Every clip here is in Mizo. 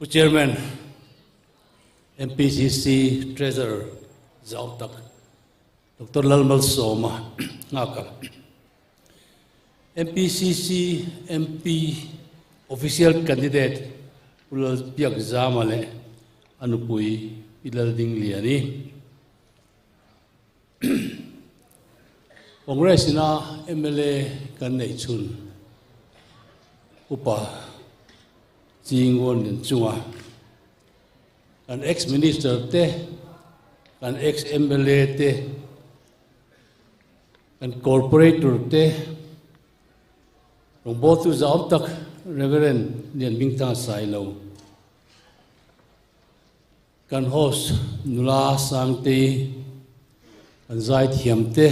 Pu Chairman, MPCC Treasurer zau tak Doctor Lalmalsawma nghak a. MPCC MP Official Candidate Pu Lalbiakzama leh a nupui Pi Laldingliani. Congress ina mla kan neih chhun Upa Chinguan nen chunga kan ex minister te, kan ex mla te, kan corporator te, rawngbawltu zau tak Reverend Lianhmingthanga Sailo, Kan host nula Sangtei kan zaithiam te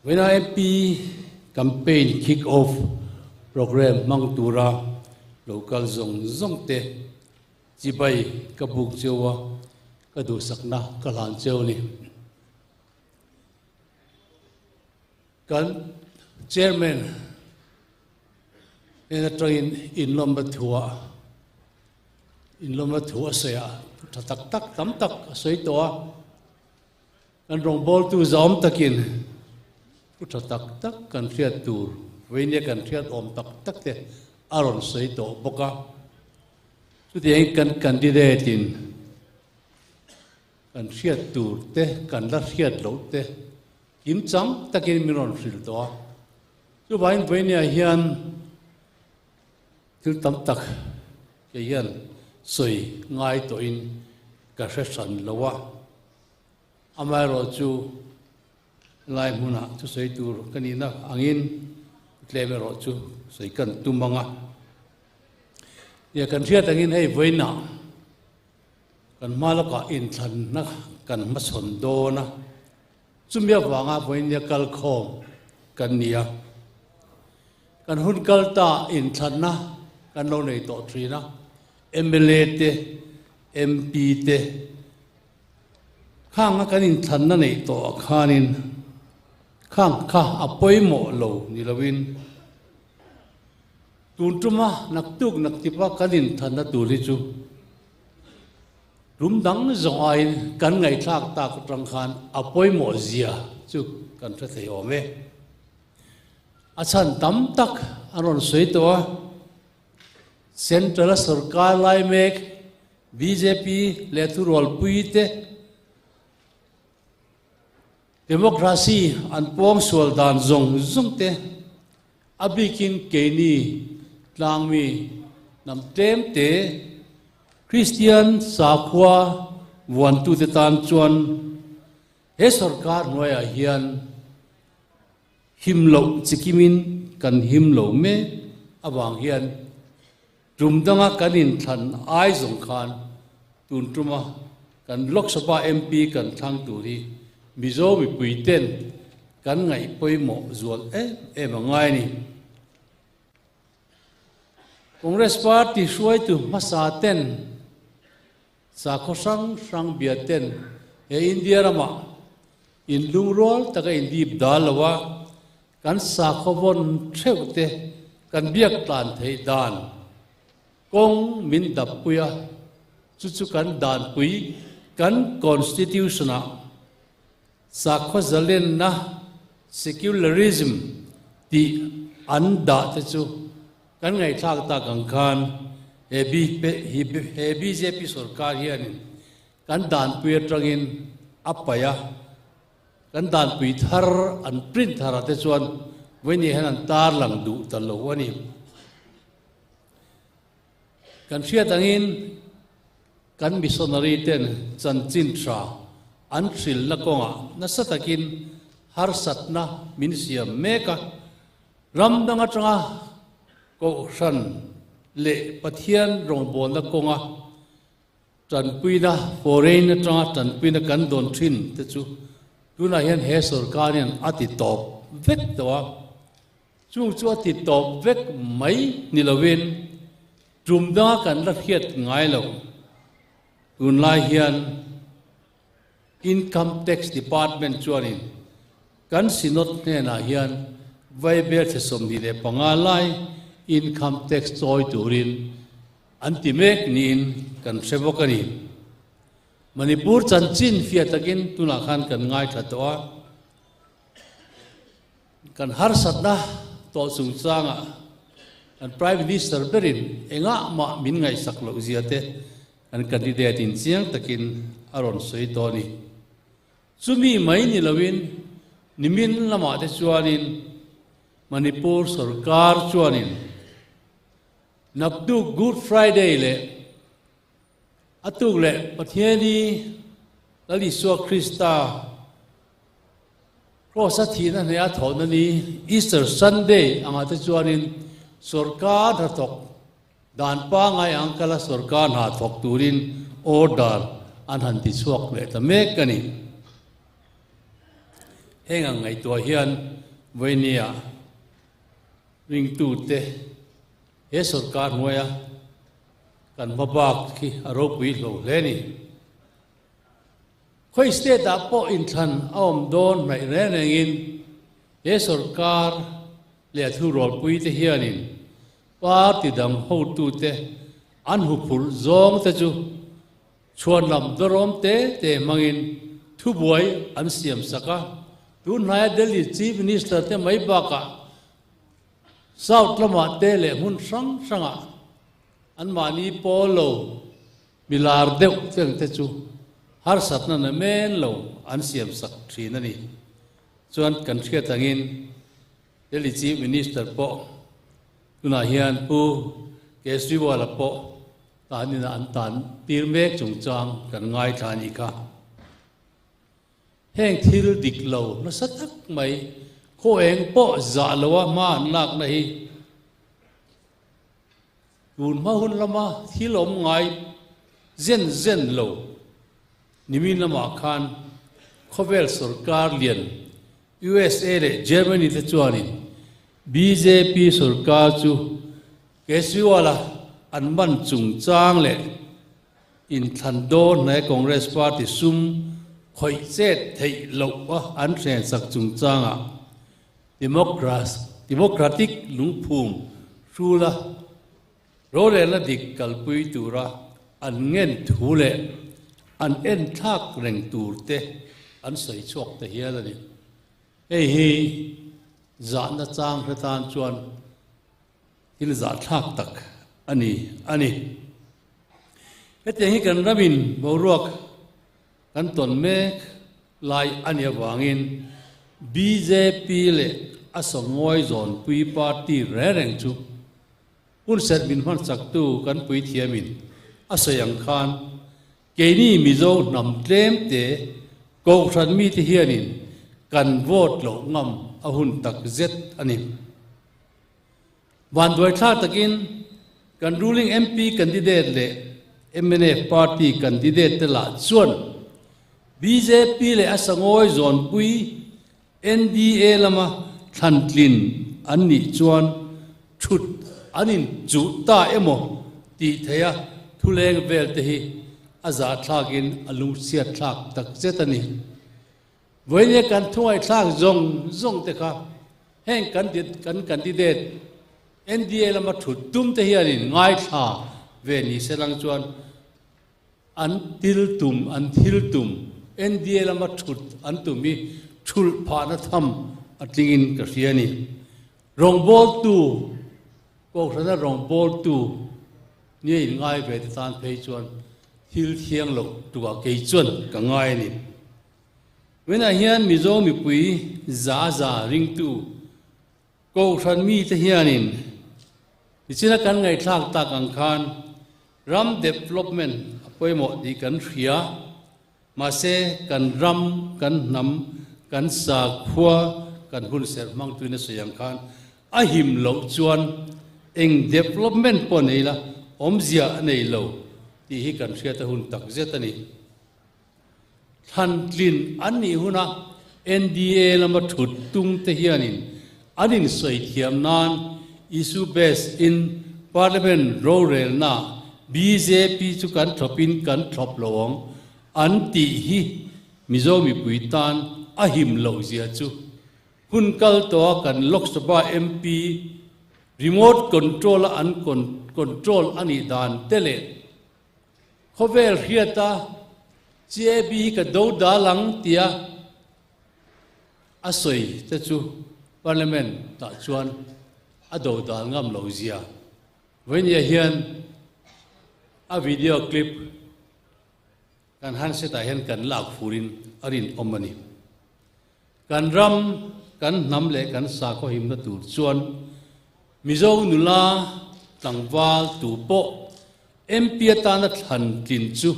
Vawiina MP campaign kick off programme hmang tura lo kal zawng zawng te chibai ka buk cheu a, ka duhsakna ka hlan cheu a ni. Kan Chairman hnen atangin inlawmna thuah inlawmna thu a sawi a, thu tha tak tak tam tak a sawi tawh a. Kan rawngbawltu zâwm takin thu tha tak tak kan hriat tur, vawinia kan hriat awm tak tak te a rawn sawi tawh bawk a. Chutiangin kan candidate-in Kan hriat tur te, kan la hriat loh te kim chang takin min rawn hrilh tawh a. Chuvangin vawinia hian thil tam tak kei hian sawi ngai tawhin ka hre hran lo a. Amaherawhchu lai hmunah thusawi tur ka nihna angin tlem erawh chu sawi kan tum ang a. Nia kan hriat angin hei vawiinah Kan hma lawkah inthlanna kan hmachhawn dawn a, chumi avanga vawinia kal khawm kan ni a. Kan hun kal ta inthlanna kan lo nei tawh thin a, mla te, MP te khanga kan inthlanna neih tawh ah khanin khang kha a pawimawh lo ni loin tun tuma naktuk naktipa kan inthlanna tur hi chu Tum dang zawng aiin kan ngaihthlak tak atang khan a pawimawh zia chu kan hre thei awm e. A chhan tam tak an rawn sawi tawh a, Central a sorkar lai mek bjp leh thurualpui te Democracy an pawngsual dan zawng zawng te a bikin keini tlangmi hnam tlem te Kristian sakhua vuantute tan chuan he sorkar hnuaiah hian him loh chikimin kan him lo mek avang hian tum danga kan inthlan ai zawng khan tun tuma kan Lok Sabha MP kan thlang tur hi Mizo mipuiten kan ngaih pawimawh zual em em a ngai a ni. Congress Party hruaitu hmasa ten sakhaw hrang hrang bia ten he India ramah inlungrual taka indip dal lo a, kan sakhaw vawn theuh te kan biak tlan theih dan kawng min dap pui a, chu chu kan danpui kan Constitution ah Sakhaw zalenna, secularism, tih an dah te chu kan ngaihthlak tak ang khan he he bjp sorkar hianin kan danpui atangin a paih a, kan danpui thar an print tharah te chuan vawiin hian an tarlang duh ta lo a ni. Kan hriat angin Kan missionary ten chanchin tha an hrilhna kawngah nasa takin harsatna min siam mek a, ram dang atanga Kohhran leh Pathian rawngbawlna kawnga tanpuina, foreign atanga tanpuina kan dawn thin te chu tunah hian he sorkar hian a ti tawp vek tawh a, chung chu a ti tawp vek mai ni lovin, Tum danga kan la hriat ngai lo. Tunlai hian Income Tax Department chuanin kan Synod hnenah hian Vaibel chhe 25 lai Income Tax chawi turin an ti mek niin kan hre bawk a ni. Manipur chanchin fiah takin tunah khan kan ngaithla tawh a, kan harsatna tawh chungchangah kan Prime Minister berin engah mah min ngaihsak loh zia te kan candidate in chiang takin a rawn sawi tawh a ni. Chumi mai ni loin nimin lamah te chuanin Manipur sorkar chuanin naktuk Good Friday leh a tuk leh Pathiani Lal Isua Krista Kraws a thihna hneh a thawhna ni Easter Sunday angah te chuanin sorkar hnathawk dan pangai ang kala sorkar hna thawk turin order an han ti chhuak leh ta mek a ni. Heng ang ngaihtuah hian vawinia ringtute he sorkar hnuaia kan hma bak hi a ropui hlo hle a ni. Khawi state ah pawh inthlan a awm dawn hnaih reng rengin he sorkar leh a thurualpui te hianin party dang hotute an huphurh zawng te chu Chhuan lam dawrawm te te hmangin thubuai an siam sak a, tun hnaia Delhi Chief Minister te mai bakah South lamah te leh hmun hrang hrangah anmahni pawl lo mi lar deuh teng te chu harsatna na men lo an siam sak thin a ni. Chuan kan hriat angin Delhi Chief Minister pawh tunah hian Pu Kejriwal-a pawh Tan ina an tan tir mek chungchang kan ngaithla a nih kha. Heng thil dik lo nasa tak mai khaw eng pawh zah loa hma an lakna hi tun hma hun lama thil awm ngai zen zen lo nimin lamah khan khawvel sorkar lian USA leh Germany te chuanin bjp sorkar chu Kejriwal-a an man chungchang leh inthlan dawn hnai Congress party sum khawih chet theih loh a an hrensak chungchangah Democratic lungphum hrula rorelna dik kalpui tura an ngen thu leh an enthlak reng tur te an sawi chhuak ta hial a ni. Hei hi zahna chang hre tan chuan Thil zahthlak tak a ni a ni. Hetiang hi kan ramin boruak kan tawn mek lai a nih avangin bjp leh a sawngawi zawnpui party reng reng chu hun serh min hmanchaktu kan puithiamin a sawi ang khan keini Mizo hnam tlemte Kohhran mite hianin kan vote loh ngam a hun takzet a ni. Vanduaithlak takin kan ruling MP candidate leh mnf party candidate te lah chuan bjp leh a sangawi zawnpui NDA lama thlantlin an nih chuan thut an inchuh ta emaw tih theiha thuleng vel te hi a zahthlakin a lungchhiatthlak takzet a ni. Vawinia kan thungaihthlak zawng zawng te kha heng kan kan candidate NDA lama thut tum te hianin ngaithla ve ni se lang chuan an til tum an thil tum NDA lama thut an tum hi thulh phahna tham a tlingin ka hria a ni. Rawngbawltu Kohhrana rawngbawltu nia inngai ve te tan phei chuan thil thiang loh tukah kei chuan ka ngai a ni. Tunah hian Mizo mipui za za ringtu Kohhran mite hianin nichina kan ngaihthlak tak ang khan ram development a pawimawh tih kan hria, mahse kan ram, kan hnam, kan sakhua, kan hun serh hmangtuin a sawi ang khan a him loh chuan eng development pawh nei la awmzia a nei lo tih hi kan hriat a hun takzet a ni. Thlantlin an nih huna NDA lama thut tum te hianin an insawi thiam nan issue based in Parliament rorelna bjp chu kan thlawpin kan thlawp lo ang an tih hi Mizo mipui tan a him loh zia chu hun kal tawha kan Lok Sabha MP. Remote control a an control a nih dan te leh khawvel hriata CAB hi ka do dal ang tia a sawi te chu Parliament tah chuan a do dal ngam lo zia. Vawinia hian a video clip Kan handset-ah hian kan lak furin a rinawm a ni. Kan ram, kan hnam leh kan sakhaw himna tur chuan Mizo nula tlangval tu pawh MP atana thlan tlin chu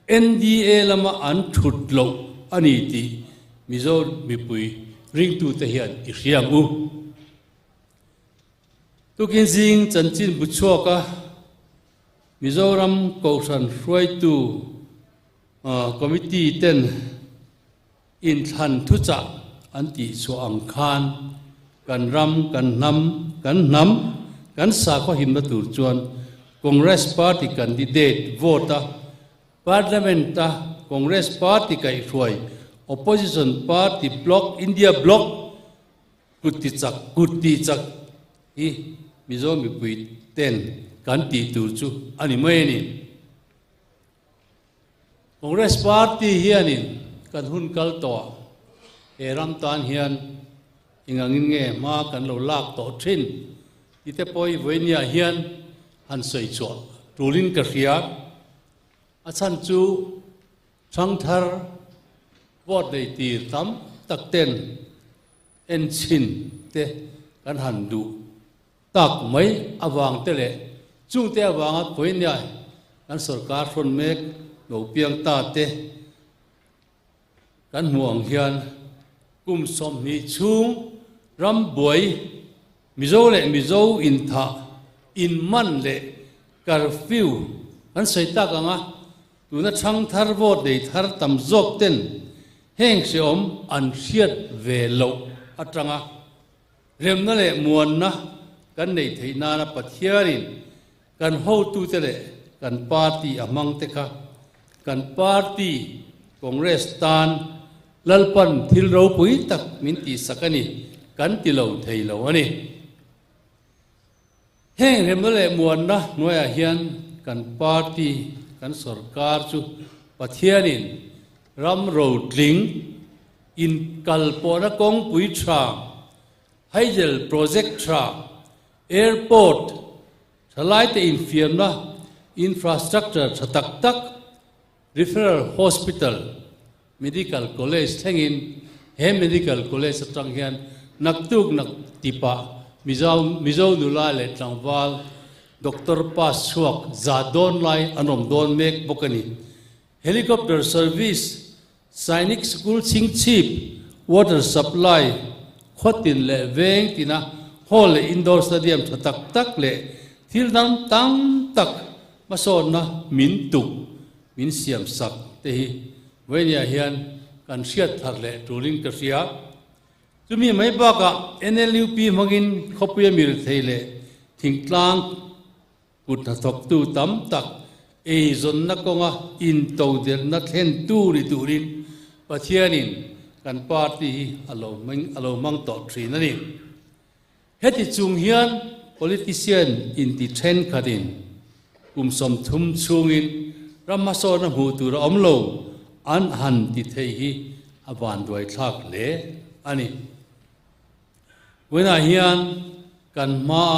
NDA lama an thut loh a ni tih Mizo mipui ringtute hian i hria ang u. Tukin zing chanchin bu chhuaka Mizoram Kohhran hruaitu Committee ten inthlan thuchah an tih chhuah ang khan kan ram, kan hnam, kan hnam, kan sakhaw himna tur chuan Congress Party candidate vote a Parliament a Congress Party kaihhruai Opposition Party Bloc India Bloc Kut ti chak, kut ti chak hi Mizo mipui ten kan tih tur chu a ni mai a ni. Congress Party hianin kan hun kal tawh ah he ram tan hian engangin nge hma kan lo lak tawh thin ti te pawh hi vawinia hian han sawi chhuah tulin ka hria. A chhan chu Thangthar vote nei tir tam tak ten enchhin te kan han duh tak mai avang te leh chungte avanga Koinia kan sorkar hrawn mek lo piang ta te kan hmuh ang hian kum 20 chhung ram buai Mizo leh Mizo inthah, inman leh curfew kan sawi tak ang a, tuna thangthar vote nei thar tam zawk ten heng hrehawm an hriat ve loh atanga remna leh muanna kan neih theih nana Pathianin kan hotute leh kan party a hmang te kha kan party Congress tan Lalpan thil ropui tak min tihsak a ni, kan ti lo thei lo a ni. Heng remna leh muanna hnuaiah hian kan party, kan sorkar chu Pathianin ram rotling inkalpawhna kawngpui tha, hydel project tha, airport, thalaite infiamna infrastructure tha tak tak, Referral Hospital, Medical College thlengin he Medical College atang hian naktuk nak tipah Mizo Mizo nula leh tlangval Doctor pass chhuak za dawn lai an awm dawn mek bawk a ni. Helicopter Service, Sainik School chhingchhip, Water Supply, khawtin leh veng tina Hall leh Indoor Stadium tha tak tak leh thil dang tam tak Hmasawnna min tuk, min siam sak te hi vawinia hian kan hriat thar leh tulin ka hria. Chumi mai bakah NLUP hmangin khawpuia mirthei leh thingtlang kut hnathawktu tam tak eizawnna kawnga intodelhna thlentu ni turin Pathianin kan party hi a lo hmang tawh thin a ni. Heti chung hian politician inti thenkhatin kum 30 chhungin ram hmasawnna hmuh tur a awm lo an han ti thei hi a vanduaithlak hle a ni. Vawiinah hian kan hmaa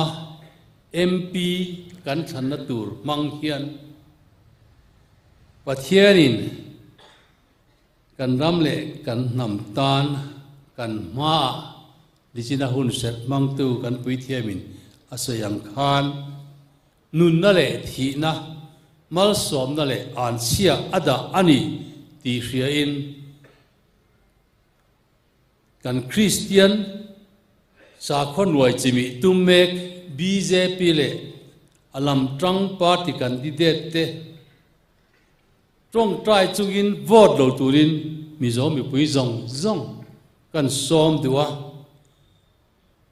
MP kan thlanna tur hmang hian Pathianin Kan ram leh kan hnam tan kan hmaah nichina hun serh hmangtu kan puithiamin a sawi ang khan nunna leh thihna, malsawmna leh anchhia a dah a ni tih hriain kan Kristian sakhaw nuai chimih tum mek bjp leh a lamtang party candidate te Tawngtai chungin vote lo turin Mizo mipui zawng zawng kan sawm duh a,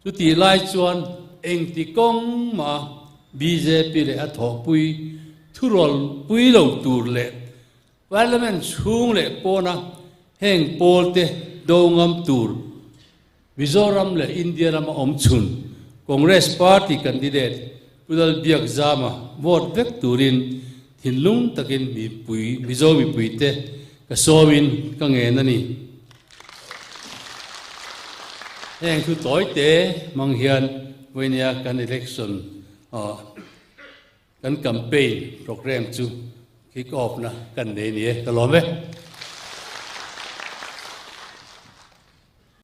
chutih lai chuan engti kawng mah bjp leh a thawhpui thurual pui lo tur leh Parliament chhung leh pawna heng pawlte do ngam tur Mizoram leh India rama awm chhun Congress Party candidate Pu Lalbiakzama vote vek turin thinlung takin mipui Mizo mipuite ka sawmin ka ngen a ni. Heng thu tawite hmang hian vawinia kan election kan campaign programme chu kick off na kan nei ni e. Ka lawm e.